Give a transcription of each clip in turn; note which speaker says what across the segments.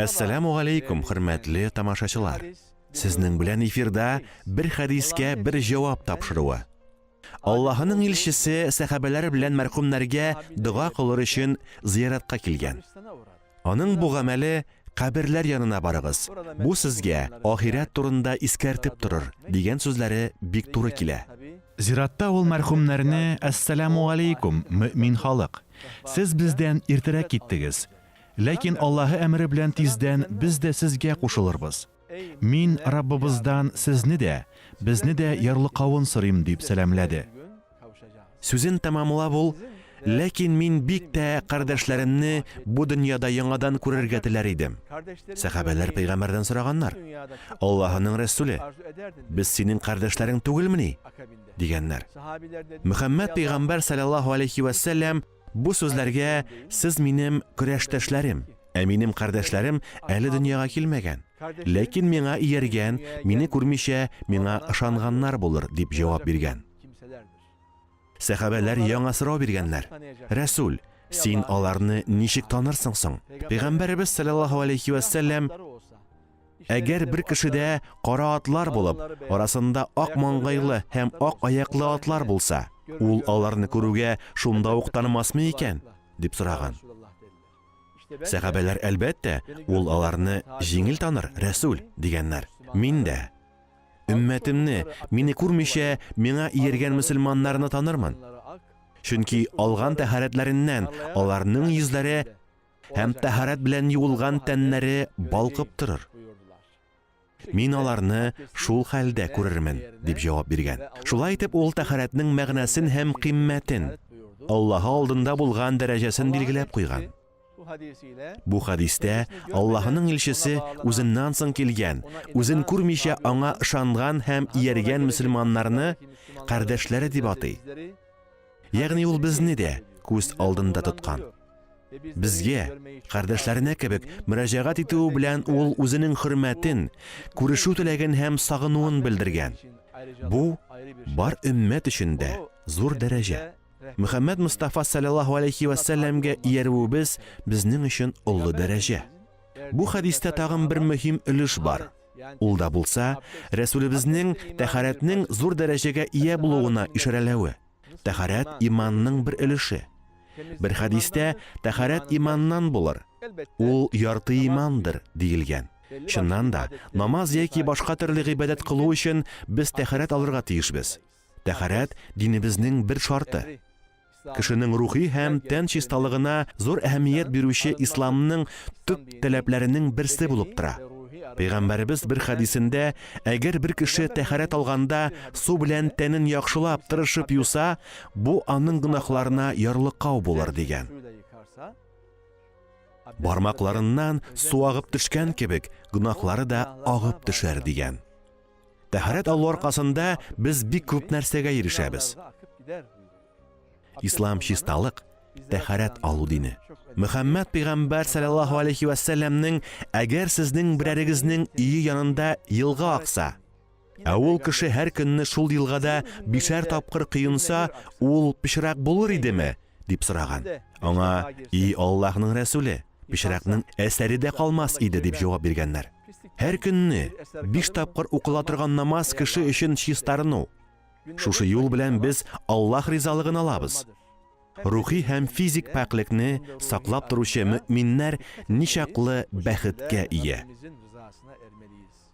Speaker 1: Әссәламу алейкум, хөрмәтле тамашачылар. Сезнең белән эфирда бер хәдискә бер җавап тапшыруы. Аллаһының илчесе сәхабәләр белән мәрхүмнәргә дога кылыр өчен зыяратка килгән. Аның бу гамәле каберләр янына барыгыз, бу сезгә ахирәт турында искәртеп торыр, дигән сүзләре бик туры килә.
Speaker 2: Зиратта ул мәрхүмнәрне Әссәламу алейкум, мөэмин халык! Сез бездән иртәрәк киттегез. Ләкин Аллаһы әмере белән тиздән без дә сезгә кушылырбыз. Мин Раббыбыздан сезне дә, безне дә ярлыкавын сорыйм, дип сәламләде.
Speaker 1: Сүзен тәмамлап ул, Ләкин мин бик тә кардәшләремне бу дөньяда яңадан күрергә теләр идем. Сәхабәләр пәйгамбәрдән сораганнар, Аллаһының Рәсүле, без синең кардәшләрең түгелмени? дигәннәр. Мөхәммәд пәйгамбәр салләллаһу алейһи вә сәлләм бу сүзләргә сез минем көрәштәшләрем, ә минем кардәшләрем әле дөньяга килмәгән, ләкин миңа ияргән, мине күрмичә миңа ышанганнар булыр, дип җавап биргән. Сәхабәләр яңа сорау биргәннәр. Рәсүл, син аларны ничек танырсың соң? Пәйгамбәребез салләллаһу алейһи вә сәлләм Әгәр бер кешедә кара атлар булып, арасында ак маңгайлы һәм ак аяклы атлар булса, ул аларны күрүгә шунда ук танымасмы икән? дип сораган. Сәхабәләр, әлбәттә, ул аларны җиңел таныр, Рәсүл, дигәннәр. Мин дә өммәтемне, мине күрмичә, миңа ияргән мөселманнарны танырмын. Чөнки алган тәһарәтләреннән аларның йөзләре һәм тәһарәт белән юылган тәннәре балкып торыр. Мин аларны шул хәлдә күрермен, дип җавап биргән. Шулай итеп, ул тәһарәтнең мәгънәсен һәм кыйммәтен, Аллаһы алдында булган дәрәҗәсен билгеләп куйган. Бу хәдистә Аллаһының илчесе үзеннән соң килгән, үзен күрмичә аңа ышанган һәм ияргән мөселманнарны кардәшләре дип атый. Ягъни ул безне дә күз алдында тоткан. Безгә, кардәшләренә кебек, мөрәҗәгать итүе белән ул үзенең хөрмәтен, күрешү теләген һәм сагынуын белдергән. Бу, бар өммәт өчен дә зур дәрәҗә. Мөхәммәд Мостафа салләллаһу алейһи вә сәлләмгә иярүебез безнең өчен олы дәрәҗә. Бу хәдистә тагын бер мөһим өлеш бар. Ул да булса, Рәсүлебезнең тәһарәтнең зур дәрәҗәгә ия булуына ишарәләве. Тәһарәт иманның бер өлеше. Бер хәдистә тәһарәт иманнан булыр, ул ярты имандыр, диелгән. Чыннан да, намаз яки башка төрле гыйбадәт кылу өчен без тәһарәт алырга тиешбез. Тәһарәт, динебезнең бер шарты. Кешенең рухи һәм тән чисталыгына зур әһәмият бирүче исламның төп таләпләренең берсе булып тора. Пәйгамбәребез бер хәдисендә, әгәр бер кеше тәһарәт алганда су белән тәнен яхшылап, тырышып юса, бу аның гөнаһларына ярлыкау булыр, дигән. Бармакларыннан су агып төшкән кебек, гөнаһлары да агып төшәр, дигән. Тәһарәт алу аркасында без бик күп нәрсәгә ирешәбез. Ислам чисталык, тәһарәт алу дине. Мөхәммәд пәйгамбәр саллаллаһу алейхи ва сәлләмнең әгәр сезнең берәрегезнең өе янында елга акса, ә ул кеше һәр көнне шул елгада бишәр тапкыр коенса, ул пычрак булыр идеме? дип сораган. Аңа, И Аллаһның Рәсүле, пычракның әсәре дә калмас иде, дип җавап биргәннәр. Һәр көнне биш тапкыр укыла торган намаз кеше өчен чистарыну. Шушы юл белән без Аллаһ ризалыгын алабыз. Рухи һәм физик пакьлекне саклап торучы мөэминнәр ничаклы бәхеткә ия.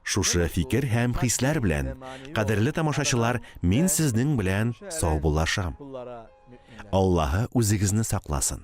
Speaker 1: Шушы фикер һәм хисләр белән, кадерле тамашачылар, мин сезнең белән саубуллашам. Аллаһы үзегезне сакласын.